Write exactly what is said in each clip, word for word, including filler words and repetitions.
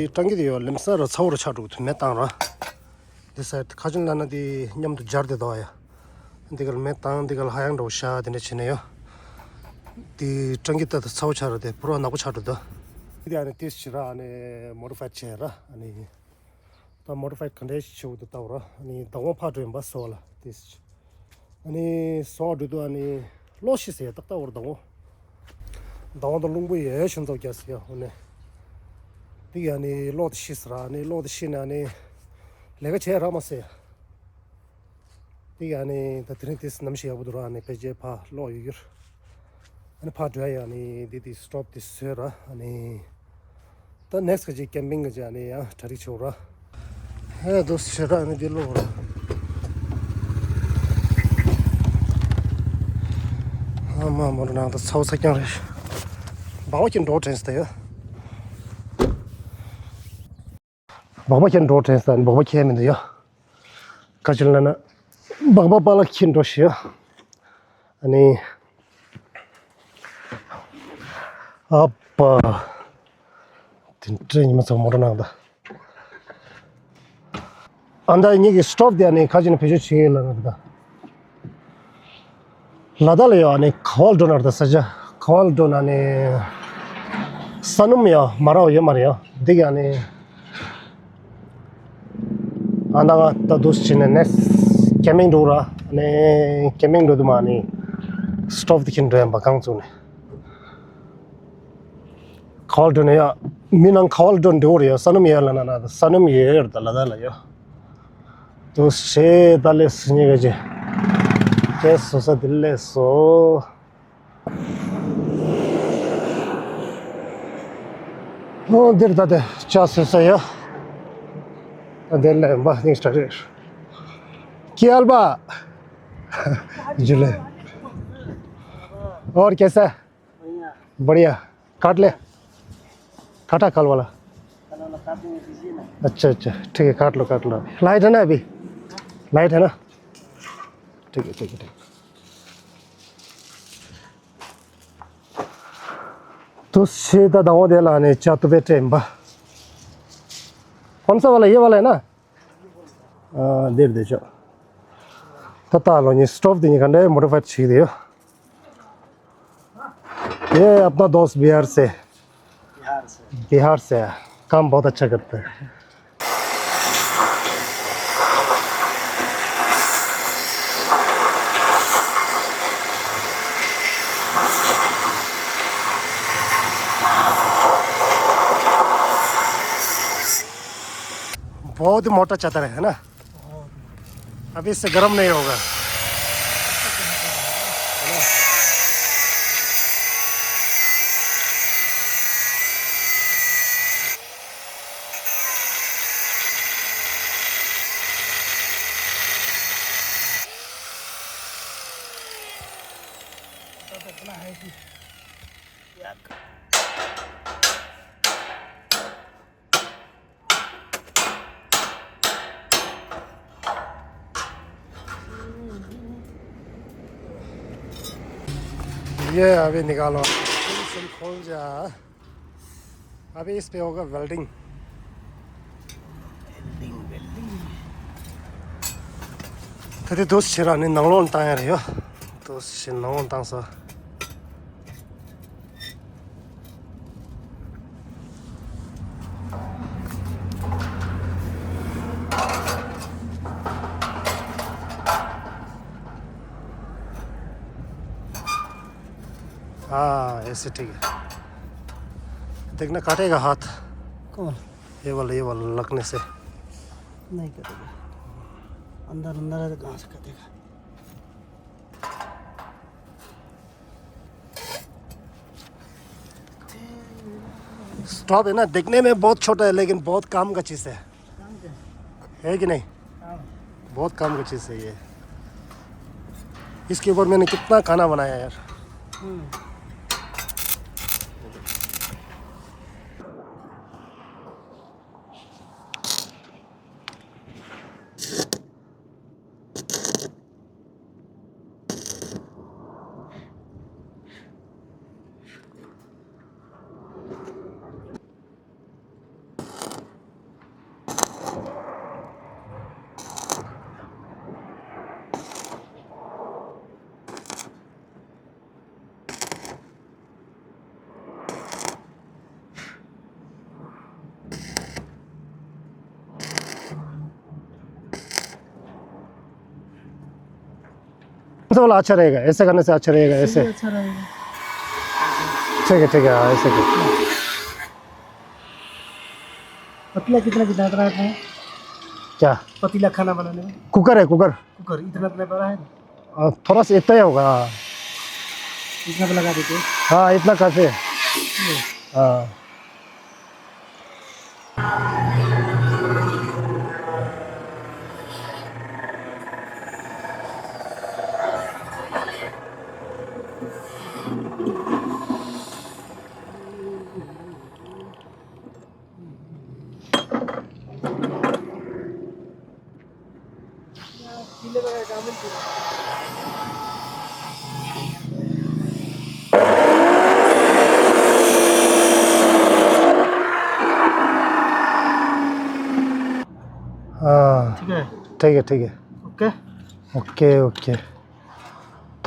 འདི་སྤྲང་གི་དེ་ཡོད་ལེམ་ས་ར་ཚ་བོ་ར་ཆགས་འགྲོ་གི་འདུག་མེ་བཏང་ར། འདི་ས་ཁ་ཅུན་ལ་ན་དེ་མཉམ་དུ་སྦྱར་ཏེ་འདུག་ཡ། འདི་གར་མེ་བཏང་འདི་གར་ཧ་ཡང་འགྲོ་ཤ་དེ་འདྲ་བྱས་ནས་ཡོད། དེ་སྤྲང་གི་ད་ཚ་བོ་ཆགས་ར་དེ་བུ་ར་ནག་པོ་ཆགས་འགྲོ་འདུག་འདི་ཨ་ནི་ཏིས་ཞིག་ར་ཨ་ནི་མོ་ཌི་ཕའི་བྱས་ར་ཨ་ནི། ད་མོ་ཌི་ཕའི་ག་འདྲས་ཞིག་བྱེད་དགོས་འདུག་ལྟ་བུ་ར་ཨ་ནི་མདང་དགོང་ཕར་འགྲོ་ཡིན་པ་བཟོ་བ་ལ་ཏིས་ཞིག་ཨ་ནི་སོང་འགྲོ་དུས་ཨ་ནི་གློག་ཤི་ཟེར་ཏག་ཏག་བར་དང་པོ། དང་པོ་དང་རླུང་བུ་ཡོད་ཤུན་ཙོག་རྒྱག་ཟེར་ཡ་འོ་ནི། དེ་ཡ་ནི་གློག་དེ་ཤི་ཟེར་ཨ་ནི་གློག་དེ་ཤི་ནས་ཨ་ནི་ལས་ཀ་བྱས་རག་མ་ཟེར། དེ་ཡ་ནི་ད་དེ་རིང་དེ་ནམ་ཞིག་ཡག་པོ་འདུག་ར་ཨ་ནི་ཕལ་ཆེར་ཕར་གློག་ཡོད་རྒྱུར། ཨ་ནི་ཕར་འགྲོ་ཡ་ཨ་ནི་དེ་དེ་སི་ཊོབ་དེ་བཟོས་ར་ཨ་ནི། ད་ནེག་སི་ག་ཅིག་ཀེམ་པིང་ག་ཅིག་ཨ་ནི་ཡང་གྲ་སྒྲིག་བྱེད་ར། ཧེ་དུ་ཞེ་དྲག་ནི་འདི་ལོ་ར། ཨ་མ་མོ་ར་ནང་ད་ཚ་བོ་ཚ་རྐྱང་རེད། སྦག་སྦག་ཁྱེར་འགྲོ་དྲན་སྟེ་ཡོད། སྦག་སྦག་ཁྱེར་འགྲོ་དྲན་སྟེ་སྦག་སྦག་ཁྱེར་མི་འདུག་ཡོད། ཁ་ཅིག་ལ་ན་སྦག་སྦག་པ་ལ་ཁྱེར་འགྲོ་ཞེས་ཡོད། ཨ་ནི། ཨ་པ། དེ་འདྲ་ཉི་མ་ཚོ་མོ་ཊ་ནང་ད། ཨ་ད་ངེད་ཀྱི་སི་ཊོབ་དེ་ནི་ཁ་ཅིག་ནས་བེད་སྤྱོད་བྱེད་ཡོད་ལ་ད། ལ་དྭགས་ལ་ཡོད་ཨ་ནི་ག་བལ་འགྲོ་ན་ད་ས་ཆ་ག་བལ་འགྲོ་ན་ནི། ས་སྣུམ་ཡོད་མ་རག་ཡོད་མ་རེད་ཡོད་འདི་ག་ནི། ཨ་ད་ང་ད་འདུག་སེ་བྱས་ནས་ནས་ཀེམ་པིང་འགྲོ་ར་ནས་ཀེམ་པིང་འགྲོ་དུས་མ་ནི་སི་ཊོབ་དེ་ཁྱེར་འགྲོ་ཡིན་པ་གང་བཙུགས་ནས། ག་བལ་འགྲོ་ནས་ཡ། མི་ནང་ག་བལ་འགྲོ་འདྲི་བོ་རེད་ཡ་ས་སྣུམ་ཡོད་ལ་ན་ན་ས་སྣུམ་ཡོད་ཡོད་རེད་ད་ལ་ད་ལ་ཡ། འདུག་སེ་བྱས་ད་ལས་སུ་ཉེ་ག་ཅེ། དེ་སོ་ས་དེ་ལས་སོ། ཨོ་འདིར་ད་དེ་ཅག་སོ་ས་ཡ། ད་དེ་ལས་འབའ་ནིང་སྟ་རེད། क्या हाल बा? जुले। और कैसा है? बढ़िया। काट ले। काटा कल वाला। अच्छा अच्छा ठीक है काट लो काट लो। लाइट है ना अभी? लाइट है ना? ठीक है ठीक है ठीक है। तो सीधा दाओ दे लाने चा तो बेटे बा। कौन सा वाला ये वाला है ना? हाँ दे दे चो। तो तालो नहीं स्टॉप देने का नहीं मोटर फाइट छीन दियो। ये अपना दोस्त बिहार से। बिहार से। बिहार से। काम बहुत अच्छा करता है। बहुत ही मोटा चादर है ना। अभी इससे गर्म नहीं होगा। ये अभी निकालो। खोल जा। अभी इस पे होगा वेल्डिंग। ད་དེ་འདུག་སེ་བྱས་ར་ནི་ནང་ལོགས་བཏང་ཡ་རེད་ཡོ། འདུག་སེ་བྱས་ནང་ལོགས་བཏང་ས། हाँ, ऐसे ठीक है। देखना, काटेगा हाथ। कौन? ये वाला, ये वाला लगने से। नहीं कटेगा। अंदर, अंदर है तो कहाँ से कटेगा? स्टॉप है ना, दिखने में बहुत छोटा है, लेकिन बहुत काम का चीज़ है। है कि नहीं? बहुत काम का चीज़ है ये। इसके ऊपर मैंने कितना खाना बनाया यार। तो अच्छा रहेगा, ऐसे करने से अच्छा रहेगा, ऐसे। अच्छा रहेगा। ठीक है, ठीक है, हाँ, ऐसे कर। पतीला कितना कितना का है? क्या? पतीला खाना बनाने में। कुकर है, कुकर। कुकर इतना इतना बड़ा है। अ, थोड़ा सा इतना ही होगा। इतना तो लगा देते हैं। हाँ, इतना काफी है। हाँ। हाँ, ठीक है। ठीक है, ठीक है। ओके। Okay, okay.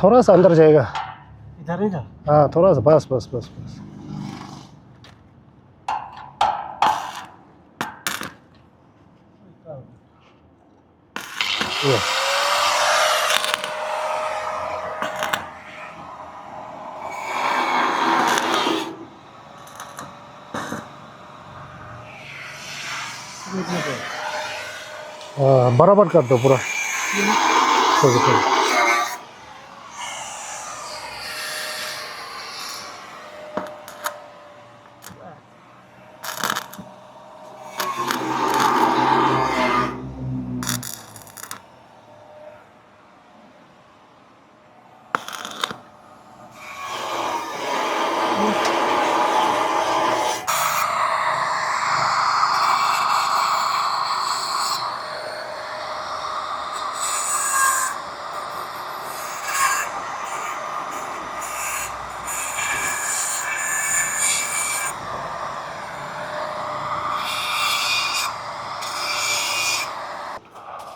थोड़ा सा अंदर जाएगा। इधर ही था। हाँ, थोड़ा सा, बस, बस, बस, बस। ये। हाँ, बराबर कर दो पूरा। ठीक है, ठीक है।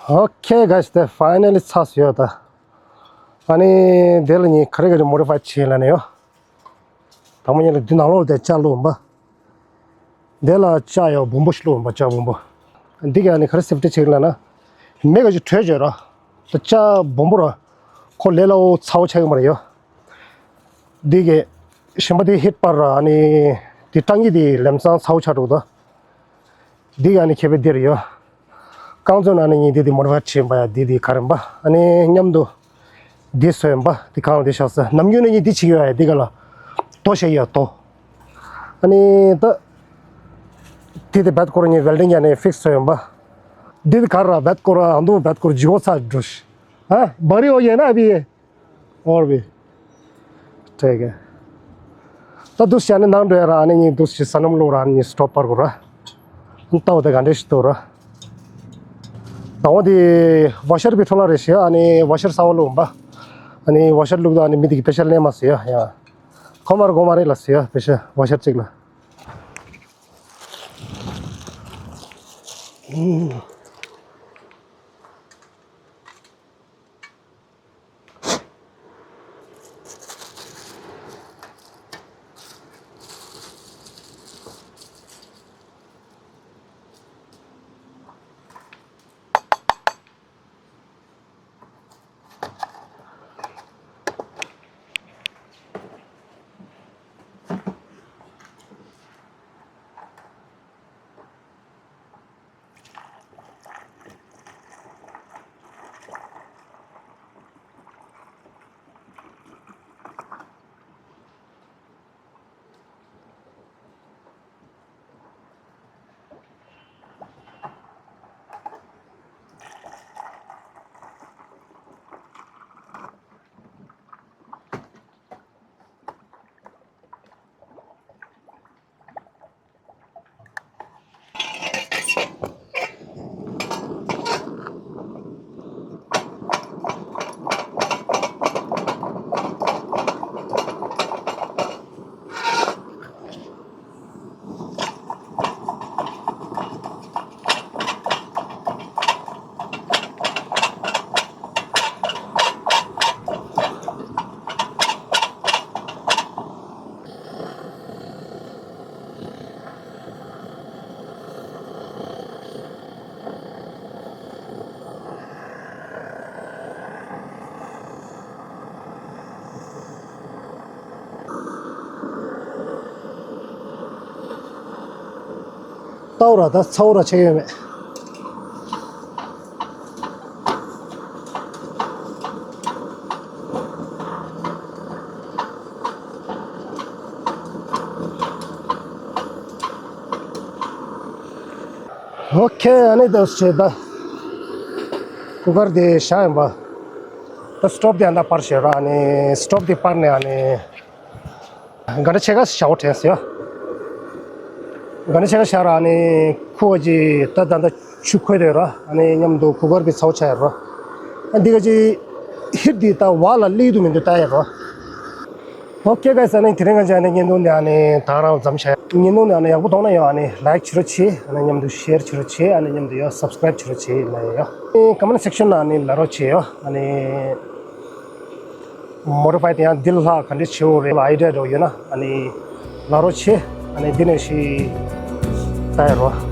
Okay, guys, དེ་finally ཚར་སོང་ཡོད་ད། ཨ་ནི་དེ་ལ་ངས་ག་རེ་ག་རེ་མོ་ཌི་ཕའི་བྱས་ལབ་ན་ཡོད། དང་པོ་ཉིད་ལ་འདི་ནང་ལོགས་དེ་ལྕགས་བླུགས་ཡིན་པ། དེ་ལ་ལྕགས་ཡོད་སྦོམ་པོ་ཞིག་བླུགས་ཡིན་པ། ལྕགས་སྦོམ་པོ། འདི་ག་ནི་ག་རེ་སེབ་ཊི་བྱེད་ལབ་ན། མེ་ག་ཅིག་དྲོད་བྱོས་ར། ད་ལྕགས་སྦོམ་པོ་ར། ཁོ་ལས་སླ་པོ་ཚ་པོ་ཆགས་ཀྱི་མ་རེད་ཡོད། འདི་གི་གཞན་པ་དེ་ཧིཊ་པར་ར། ཨ་ནི་དེ་སྲང་ཉིད་དེ་ལམ་སང་ཚ་པོ་ཆགས་འགྲོ་གི་འདུག་འདི་ག་ནི་ཁེ་ཕན་འདི་རེད་ཡོད། རྐང་བཙོན་ཨ་ནི་ངས་འདི་དེ་མོ་ཌི་ཕའི་བྱས་ཡིན་པ་ཡ། འདི་དེ་ག་རེ་ཡིན་པ། ཨ་ནི་མཉམ་དུ་འདི་བཟོས་ཡིན་པ། འདི་གང་ལ་འདི་བཞག་ས། ནམ་རྒྱུན་ནས་ངས་འདི་བྱེད་ཀྱི་ཡོད་ཡ། འདི་ག་ལ་རྡོ་བཞག་ཡ་རྡོ། ཨ་ནི་ད་འདི་དེ་བེད་སྐོར་ངས་ཝེལ་ཌིང་ཡ་ནས་ཕིག་སི་བཟོས་ཡིན་པ། འདི་དེ་ག་ར་བེད་སྐོར་ཨ་འདུ་བེད་སྐོར་ཇི་བོ་ཚ་འགྲོ་ཤི། ཨ་བ་རི་ཨོ་ཡེ་ན་བི་ཨོར་བི། དྲེ་གེ། ད་འདུག་སེ་ནི་ནང་འགྲོ་ཡ་ར། ཨ་ནི་ངས་འདུག་སེ་ས་སྣུམ་བླུགས་ར། ཨ་ནི་སི་ཊོབ་པར་གོ་ར། ལྟ་བ་དེ་ག་འདྲ་ཞིག་འདུག་ར། ད་འོ་དེ་ཝ་ཤར་བི་འཕྲོ་བརླག་རེད་ཤི། ཨ་ནི་ཝ་ཤར་གསར་པ་བླུགས་ཡིན་པ། ཨ་ནི་ཝ་ཤར་བླུགས་དུས་ཨ་ནི་མི་དེ་གི་པེ་ཤ་ལེན་མ་ཟེར་ཡ། ཡ། གོ་མ་རེད་གོ་མ་རེད་ལ་ཟེར་ཡ། པེ་ཤ་ཝ་ཤར་གཅིག་ལ། ལྟའོ་ར་ད་ཚའོ་ར་ཆེ་ཡོད་མེད། ཨོ་ཁེ། ཨ་ནི་ད་ཟེར་ད། ཁུ་གར་དེ་བཞག་ཡིན་པ། ད་སི་ཊོབ་དེ་ཨ་ད་པར་བྱེད་ར། ཨ་ནི་སི་ཊོབ་དེ་པར་ནས་ཨ་ནི། ག་འདྲ་ཆེ་ག་ཞའོ་དྲན་སོ། ག་འདྲ་ཆེ་ག་ཞ་ར་ནི་ཁུ་བ་ཅི་ད་ད་ད་ཆུ་ཁོལ་དེ་ར། ཨ་ནི་མཉམ་དུ་ཁུ་གར་གི་ཚའོ་ཆ་ཡ་ར། ཨ་འདི་ག་ཅི་ཧིཊ་འདི་ད་བ་ལ་ལི་དུ་མི་འདུག་ལྟ་ཡ་ར། ཨོ་ཁེ་གྷའི་སི། ཨ་ནི་དེ་རིང་ག་ཅི་ཨ་ནི་བརྙན་ཐུང་འདི་ཨ་ནི་ད་རང་མཚམས་བཞག་བརྙན་ཐུང་འདི་ཨ་ནི་ཡག་པོ་མཐོང་ན་ཡང་ཨ་ནི་ལའིཀ་བྱེད་རོགས་བྱེད། ཨ་ནི་མཉམ་དུ་ཤེར་བྱེད་རོགས་བྱེད། ཨ་ནི་མཉམ་དུ་ཡང་སབ་སི་ཀ་རེབ་བྱེད་རོགས་བྱེད་ལ་ཡ། ཨ་ནི་ཀོ་མེན་ཊི་སེག་ཤན་ནང་ཨ་ནི་ལབ་རོགས་བྱེད་ཡ། ཨ་ནི། མོ་ཌི་ཕའི་དེ་ཡང་འདི་ལྷག་ག་འདྲ་བྱེད་འོ་རེད་ལ་ཨའི་ཌི་ཡ་འདྲ་བོ་ཡོད་ན་ཨ་ནི་ལབ་རོགས་བྱེད། ཨ་ནི་འདི་ནས་ཤི་ད་ཡ་རོ།